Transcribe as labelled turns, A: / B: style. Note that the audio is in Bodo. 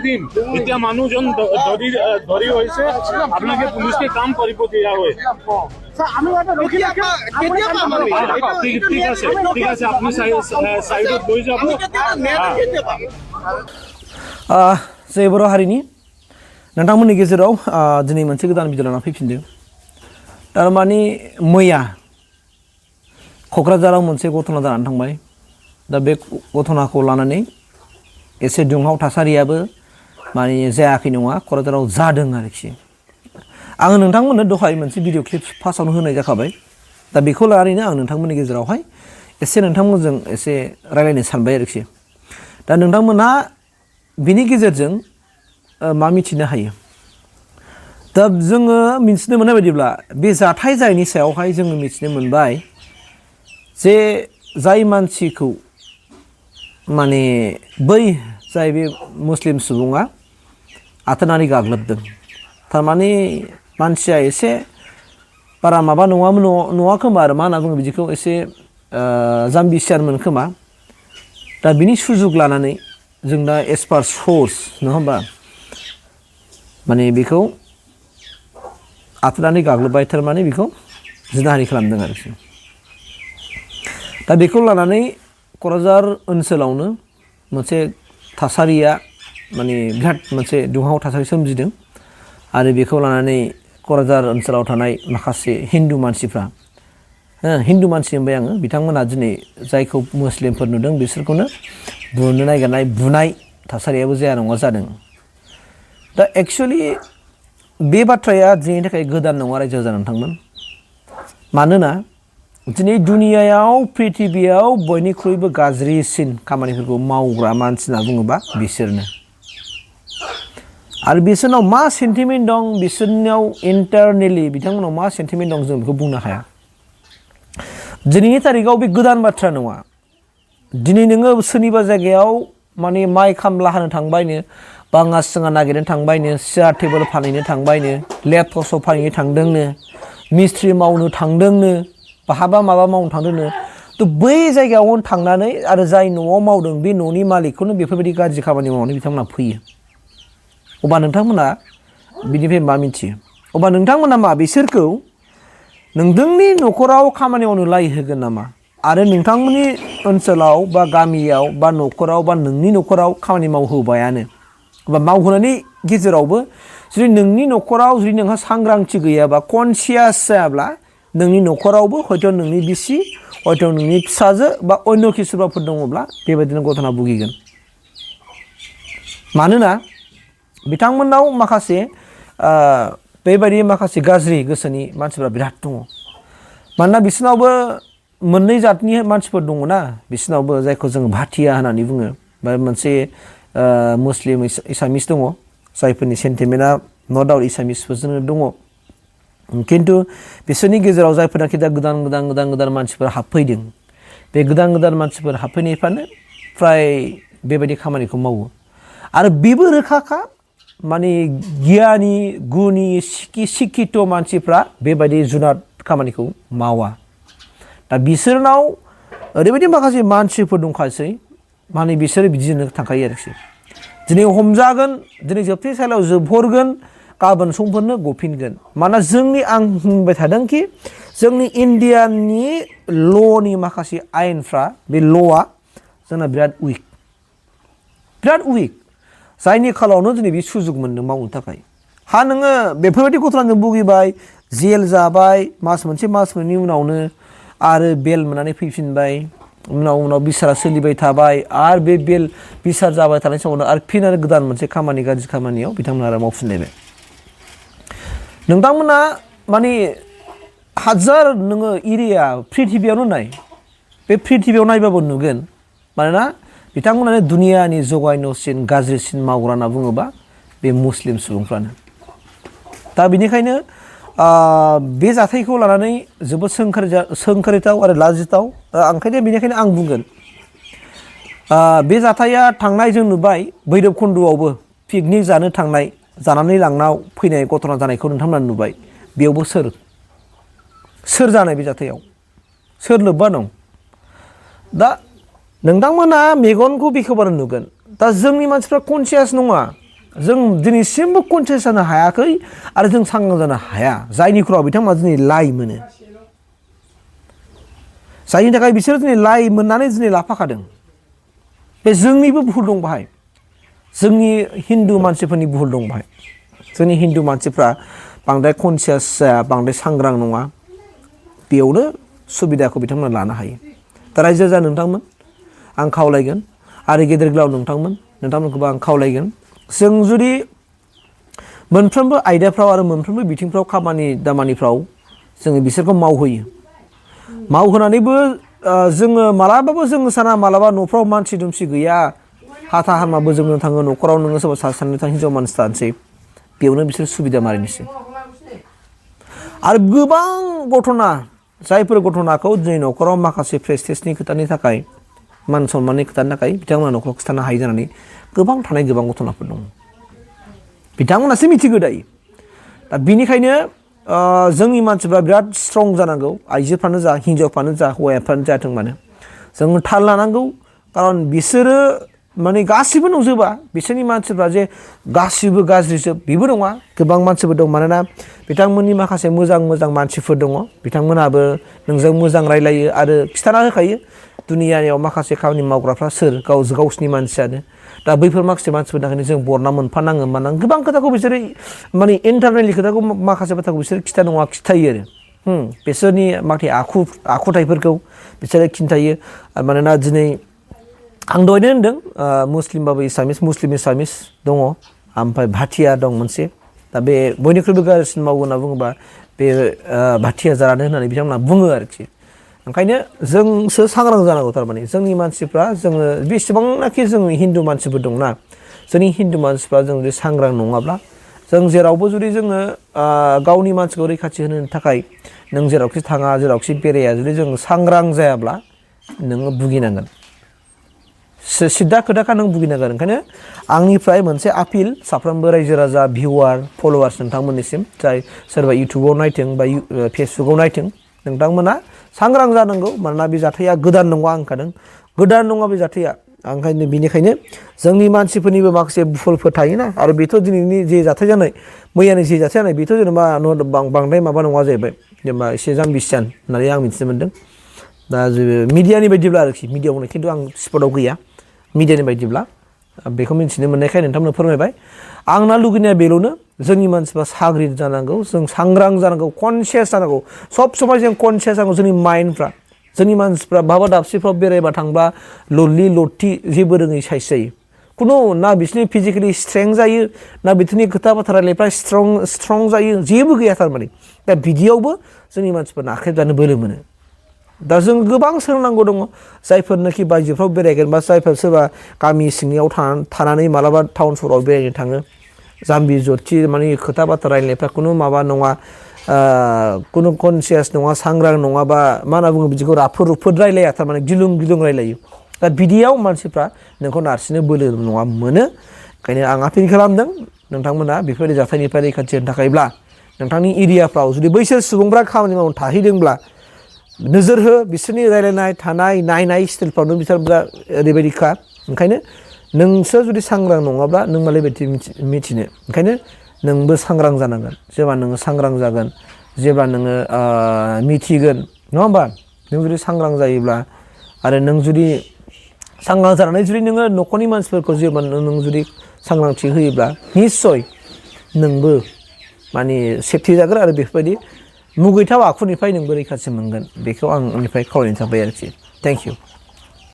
A: দিন এতিয়া মানুহজন ধৰি হৈছে আপোনালোকে পুলিচকে কাম কৰিব দিয়া হয় ঠিক আছে আপুনি সাইডত বহি যাব
B: जय बर' हारिनि नोंथांमोननि गेजेराव दिनै मोनसे गोदान भिडिअ लाना फैफिनदों थारमाने मैया क'क्राझाराव मोनसे घटना जानानै थांबाय दा बे घटनाखौ लानानै एसे दुंहाव थासारियाबो माने जायाखै नङा क'क्राझाराव जादों आरोखि आङो नोंथांमोननो दहाय मोनसे भिडिअ क्लिप फार्स्टआवनो होनाय जाखाबाय दा बेखौ लानानैनो आं नोंथांमोननि गेजेरावहाय एसे नोंथांमोनजों एसे रायलायनो सानबाय आरोखि दा नोंथांमोनहा बिनि गेजेरजों मा मिथिनो हायो दा जोङो मिथिनो मोननाय बायदिब्ला बे जाथाय जायैनि सायावहाय जोङो मिथिनो मोनबाय जे जाय मानसिखौ माने बै जाय बे मुस्लिम सुबुङा आथोनानै गाग्लोबदों थारमाने मानसिया एसे बारा माबा नङा खोमा आरो मा होनना बुङो बिदिखौ एसे जाम्बिसियारमोन खोमा दा बिनि सुजुग लानानै जों दा एस पार सर्स नङा होमबा माने बेखौ आथोनानै गाग्लोबबाय थारमाने बेखौ जिनाहारि खालामदों आरोखि दा बेखौ लानानै क'क्राझार ओनसोलावनो मोनसे थासारिया माने बिराद मोनसे दुंहाव थासारि सोमजिदों आरो बेखौ लानानै क'क्राझार ओनसोलाव थानाय माखासे हिन्दु मानसिफ्रा हिन्दु मानसि होनबाय आङो बिथांमोना दिनै जायखौ मुस्लिमफोर नुदों बिसोरखौनो बुनो नागिरनाय बुनाय थासारियाबो जाया नङा जादों दा एक्सुवेलि बे बाथ्राया दिनैनि थाखाय गोदान नङा रायजो जानानै थांमोन मानोना दिनै दुनियायाव प्रिथिबियाव बयनिख्रुइबो गाज्रिसिन खामानिफोरखौ मावग्रा मानसि होनना बुङोबा बिसोरनो आरो बिसोरनाव मा सेन्टिमेन्ट दं बिसोरनियाव इन्टारनेलि बिथांमोनाव मा सेन्टिमेन्ट दं जों बेखौ बुंनो हाया दिनैनि तारिखाव बे गोदान बाथ्रा नङा दिनै नोङो सोरनिबा जायगायाव माने माइ खामला हानो थांबायनो बाङा सिङा नागिरनो थांबायनो सियार टेबोल फानहैनो थांबायनो लेपटप सब फानहैनो थांदोंनो मिस्ट्रि मावनो थांदोंनो बहाबा माबा मावनो थांदोंनो थ' बै जायगायावनो थांनानै आरो जाय न'आव मावदों बे न'नि मालिकखौनो बेफोरबायदि गाज्रि खामानि मावनानै बिथांमोना फैयो अब्ला नोंथांमोना बिनिफ्राय मा मिथियो अब्ला नोंथांमोना मा बिसोरखौ नोंथांनि न'खराव खामानि मावनो लायहोगोन नामा आरो नोंथांमोननि ओनसोलाव बा गामियाव बा न'खराव बा नोंनि न'खराव खामानि मावहोबायानो बा मावहोनायनि गेजेरावबो जुदि नोंनि न'खराव जुदि नोंहा सांग्रांथि गैयाबा कनसियास जायाब्ला नोंनि न'खरावबो हयथ' नोंनि बिसि हयथ' नोंनि फिसाजो बा अन्यखि सोरबाफोर दङब्ला बेबायदिनो घटना भुगिगोन मानोना बिथांमोननाव माखासे बेबायदि माखासे गाज्रि गोसोनि मानसिफ्रा बिराद दङ मानोना बिसोरनावबो मोननै जातनि मानसिफोर दङ ना बिसोरनावबो जायखौ जोङो भाटिया होननानै बुङो बा मोनसे मुस्लिम एसामिस दङ जायफोरनि सेन्टिमेन्टआ न' डाउट एसामिसफोरजोंनो दङ खिन्थु बिसोरनि गेजेराव जायफोरनाखि दा गोदान मानसिफोर हाबफैदों बे गोदान मानसिफोर हाबफैनायफ्रानो फ्राय बेबायदि खामानिखौ मावो आरो बेबो रोखाखा माने गियानि गुनि शिक्षित मानसिफ्रा बेबायदि जुनाद खामानिखौ मावा दा बिसोरनाव ओरैबायदि माखासे मानसिफोर दंखासै माने बिसोरो बिदिनो थांखायो आरोखि दिनै हमजागोन दिनै जोबथेसालियाव जोबहरगोन गाबोन समफोरनो गफिनगोन मानोना जोंनि आं होनबाय थादोंखि जोंनि इण्डियानि ल'नि माखासे आयेनफ्रा बे ल'आ जोंना बिराद उइक जायनि खालावनो दिनै बे सुजुग मोनदों मावनो थाखाय हा नोङो बेफोरबायदि घटनाजों भुगिबाय जेल जाबाय मास मोनसे मास मोननै उनावनो आरो बेल मोननानै फैफिनबाय उनाव बिसारा सोलिबाय थाबाय आरो बे बेल बिसार जाबाय थानाय समावनो आरो फिन आरो गोदान मोनसे खामानि गाज्रि खामानियाव बिथांमोना आरो मावफिनलायबाय नोंथांमोना माने हाजार नोङो एरिया प्रिथिबियावनो नाय बे प्रिथिबियाव नायबाबो नुगोन मानोना बिथांमोनानो दुनियानि जघन्यसिन गाज्रिसिन मावग्रा होनना बुङोबा बे मुस्लिम सुबुंफ्रानो दा बेनिखायनो बे जाथायखौ लानानै जोबोद सोंखारिथाव आरो लाजिथाव बेनिखायनो आं बुंगोन बे जाथाया थांनाय जों नुबाय भैरब खन्द'आवबो पिकनिक जानो थांनाय जानानै लांनाव फैनाय घटना जानायखौ नोंथांमोना नुबाय बेयावबो सोर जानाय बे जाथायाव सोर लोब्बा दं दा नोंथांमोना मेगनखौ बेखेवबानो नुगोन दा जोंनि मानसिफ्रा कनसियास नङा जों दिनैसिमबो कनसियास जानो हायाखै आरो जों सांग्रां जानो हाया जायनि खुराव बिथांमोना दिनै लाइ मोनो जायनि थाखाय बिसोर दिनै लाइ मोननानै दिनै लाफाखादों बे जोंनिबो भुल दं बाहाय जोंनि हिन्दु मानसिफोरनि भुल दं बाहाय जोंनि हिन्दु मानसिफ्रा बांद्राय कनसियास जाया बांद्राय सांग्रां नङा बेयावनो सुबिदाखौ बिथांमोना लानो हायो दा रायजो जा नोंथांमोन आं खावलायगोन आरो गेदेर गोलाव नोंथांमोनखौबो आं खावलायगोन जों जुदि मोनफ्रोमबो आयदाफ्राव आरो मोनफ्रोमबो बिथिंफ्राव खामानि दामानिफ्राव जोङो बिसोरखौ मावहोयो मावहोनानैबो जोङो मालाबाबो जोङो साना मालाबा न'फ्राव मानसि दुमसि गैया हाथा हामाबो जोंनो थाङो न'खराव नोङो सोरबा सानै हिनजाव मानसि थानोसै बेयावनो बिसोर सुबिदा मारिनोसै आरो गोबां घटना जायफोर घटनाखौ दिनै न'खराव माखासे प्रेस्टिजनि खोथानि थाखाय मान सनमाननि खोथानि थाखाय बिथांमोना न'खराव खिथानो हायि जानानै गोबां थानाय गोबां घटनाफोर दङ बिथांमोनासो मिथिगौ दायो दा बिनिखायनो जोंनि मानसिफ्रा बिराद स्ट्रं जानांगौ आइजोफ्रानो जा हिनजावफ्रानो जा हौवाफ्रानो जाथों मानो जों थाल लानांगौ खारन बिसोरो माने गासिबो नंजोबा बिसोरनि मानसिफ्रा जे गासिबो गाज्रिजोब बेबो नङा गोबां मानसिफोर दं मानोना बिथांमोननि माखासे मोजां मोजां मानसिफोर दङ बिथांमोनाबो नोंजों मोजां रायलायो आरो खिथाना होखायो दुनियायाव माखासे खामानि मावग्राफ्रा सोर गावसिनि मानसियानो दा बैफोर माखासे मानसिफोरनि थाखायनो जों बरना मोनफानाङो मानाङो गोबां खोथाखौ बिसोरो माने इन्टारनेलनि खोथाखौ माखासे बाथ्राखौ बिसोर खिथा नङा खिथायो आरो बिसोरनि माखासे आखुथाइफोरखौ बिसोरो खिन्थायो मानोना दिनै आं दहायनो होनदों मुस्लिमबाबो मुस्लिम इसामिस दङ ओमफ्राय भाटिया दं मोनसे दा बे बयनिख्रुइबो गाज्रिसिन मावो होनना बुङोबा बे भाटिया जारानो होननानै बिथांमोनहा बुङो आरोखि ओंखायनो जोंसो सांग्रां जानांगौ थारमाने जोंनि मानसिफ्रा जोङो बेसेबांनाखि जोंनि हिन्दु मानसिफोर दंना जोंनि हिन्दु मानसिफ्रा जों जुदि सांग्रां नङाब्ला जों जेरावबो जुदि जोङो गावनि मानसिखौ रैखाथि होनो थाखाय नों जेरावखि थाङा जेरावखि बेराया जुदि जों सांग्रां जायाब्ला नोङो भुगिनांगोन सिद्दा खोथाखा नों भुगिनांगोन ओंखायनो आंनिफ्राय मोनसे आपिल साफ्रोमबो रायजो राजा भिउवार फल'वार्स नोंथांमोननिसिम जाय सोरबा इउटुबाव नायथों बा फेसबुकाव नायथों नोंथांमोना सांग्रां जानांगौ मानोना बे जाथाया गोदान नङा होनखादों गोदान नङा बे जाथाया ओंखायनो बेनिखायनो जोंनि मानसिफोरनिबो माखासे भुलफोर थायोना आरो बेथ' दिनैनि जे जाथाय जानाय मैयानि जे जाथाय जानाय बेथ' जेनेबा बांद्राय माबा नङा जाहैबाय जेनेबा एसे जाम्बिसियान होननानै आं मिथिनो मोन्दों दा मिडियानि बायदिब्ला आरोखि मिडियाआव खिन्थु आं स्पटआव गैया मिडियानि बायदिब्ला बेखौ मिथिनो मोननायखाय नोंथांमोननो फोरमायबाय आंना लुगैनाया बेल'नो जोंनि मानसिफ्रा साग्रिद जानांगौ जों सांग्रां जानांगौ कनसियास जानांगौ सब समाय जों कनसियास जानांगौ जोंनि माइन्डफ्रा जोंनि मानसिफ्रा बहाबा दाबसेफ्राव बेरायबा थांबा लरलि लथि जेबो रोङै साइस जायो खुनु ना बिसोरनि फिजिकेलि स्ट्रेंथ जायो ना बिसोरनि खोथा बाथ्रा रायलायफ्रा स्ट्रं जायो जेबो गैया थारमाने दा बिदियावबो जोंनि मानसिफोरना आखाइ बोलो मोनो दा जों गोबां सोलोंनांगौ दङ जायफोरनाखि बायजोफ्राव बेरायगोन बा जायफोर सोरबा गामि सिंनियाव थानानै मालाबा टाउन सहराव बेरायनो थाङो जाम्बि जथि माने खोथा बाथ्रा रायलायनायफ्रा खुनु माबा नङा खुनु कनसियास नङा सांग्रां नङाबा मा होनना बुङो बिदिखौ रुफोद रायलाया थारमाने गिलुं गिलुं रायलायो दा बिदियाव मानसिफ्रा नोंखौ नारसिनो बोलो नङा मोनो ओंखायनो आं आपिल खालामदों नोंथांमोना बेफोरबायदि जाथायनिफ्राय रैखाथि होनो थाखायब्ला नोंथांनि एरियाफ्राव जुदि बैसोर सुबुंफ्रा खामानि मावनो थाहैदोंब्ला नोजोर हो बिसोरनि रायलायनाय थानाय नायनाय स्टाइलफ्रावनो बिसोरफ्रा ओरैबायदिखा ओंखायनो नोंसो जुदि सांग्रां नङाब्ला नों मालाय बायदि मिथिनो ओंखायनो नोंबो सांग्रां जानांगोन जेब्ला नोङो सांग्रां जागोन जेब्ला नोङो मिथिगोन नङा होमबा नों जुदि सांग्रां जायोब्ला आरो नों जुदि सांग्रां जानानै जुदि नोङो न'खरनि मानसिफोरखौ जेब्ला नों जुदि सांग्रांथि होयोब्ला निस्सय नोंबो माने सेफटि जागोन आरो बेफोरबायदि मुगैथाव आखुनिफ्राय नोंबो रैखाथि मोनगोन बेखौ आं आंनिफ्राय खावलायनो थाबाय आरोखि थेंक इउ